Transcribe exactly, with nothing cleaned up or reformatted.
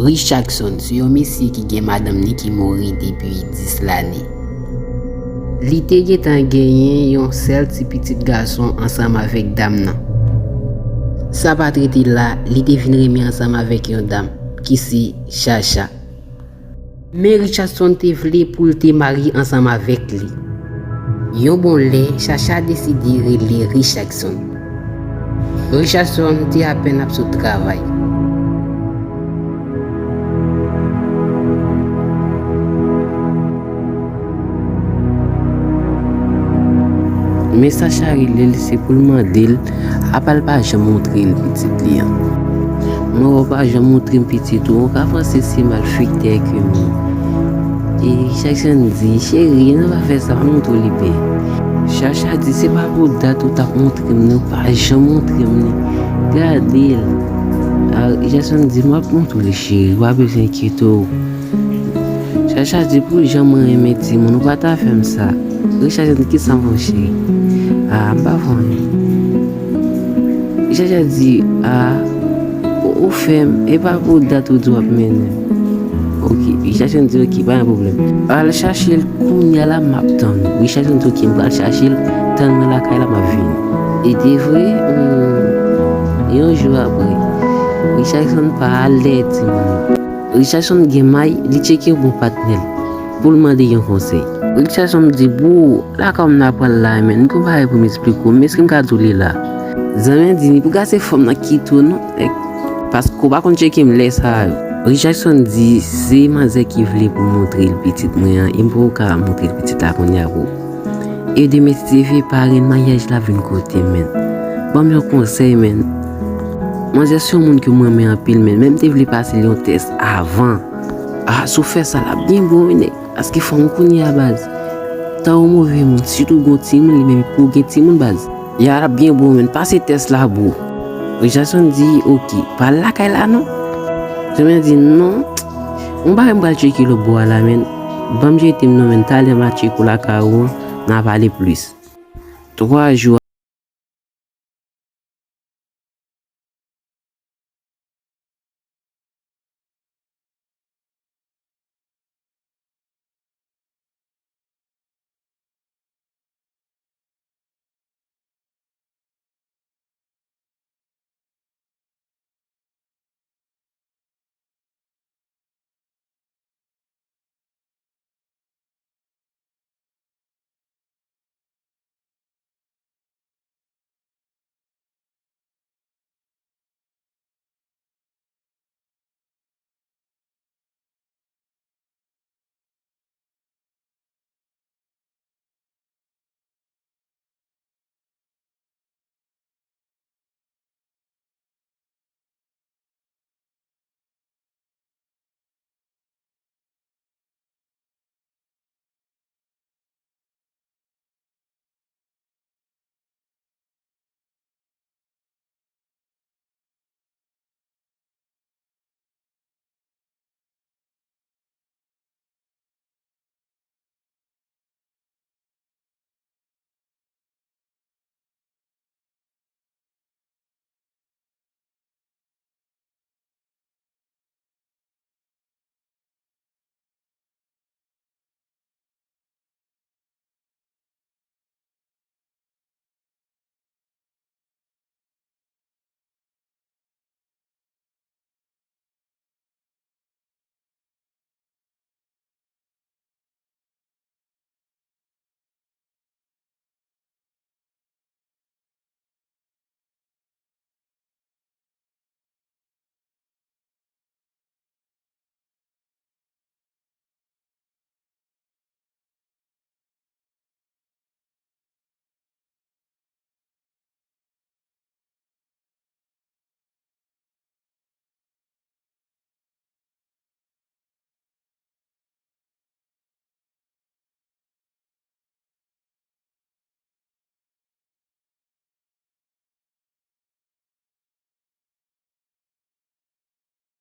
Richardson se yon mesye ki gen madanm ni ki mouri depi dis lane. Li te gentan genyen yon sèl ti pitit gason ansanm avèk dam nan. Sa pa t rete la, li te vin renmen ansanm avèk yon dam ki se Chacha. Men Richardson te vle pou l te marye ansanm avèk li. Yon bon lè, Chacha deside rele Richardson. Richardson te apèn ap sot travay. Men Chacha rele l, se pou l mande l, apa l pa janm montre l pitit li an. Mwen wè w pa janm montre m pitit ou, ou ka panse se malfektè ke m ye. E Jackson di, cheri, nou pa fè sa, pa montre w li byen. Chacha di, se pa pou dat ou t ap montre m li, ou pa janm montre m li. Gade l. A, Jackson di, m ap montre w li, cheri, ou pa bezwen enkyete w. Chacha di, pou jan mwen renmen timoun, ou pa ta fè m sa. Richardson di, kisa m fè w, cheri? A, m pa fè w anyen. Chacha di, a, ou, ou fè m, e pa pou dat ou di w ap mennen m. Ok, Richardson di, ok, pa gen pwoblèm. Al chache l kounye a la, m ap tann ou. Richardson di, ok, m pral chache l, tann mwen lakay la, m ap vini. E te vre, hmm, yon jou apre, Richardson pa al dèyè timoun yo. Richardson gen may, li tcheke yon bon patnè l pou l mande yon konsèy. Richardson di, bro, lakay w m nan pral la, men m gon bagay pou m eksplike w, men èske m ka di w li la? Zanmi an di, ni pou gade se fanm nan kite w non, nèg, paske w pa konn tcheke m lè sa yo. Richardson di, se manzè ki vle pou montre l pitit mwen an, e m poko ka montre l pitit la kounye a, bro. E demen si Dye vle parenn maryaj la vin kote m, men. Ban m yon konsèy, men. Manzè se yon moun ke mwen renmen anpil, men, men m te vle pase l yon tès avan. A, si w fè sa, l ap byen bon, wi, nèg. Paske fanm kounye a, baz, tan ou move moun, sitou gon timoun, li menm pou gen timoun, baz. Ya, l ap byen bon, men, pase tès la, bro. Richardson di, ok, pa al lakay la, non. Zanmi an di, non, yon bagay m pral tcheke lòt bò a la, men. Ban m jete m non, men, talè m a tcheke w lakay ou an, n a pale plis. Twa jou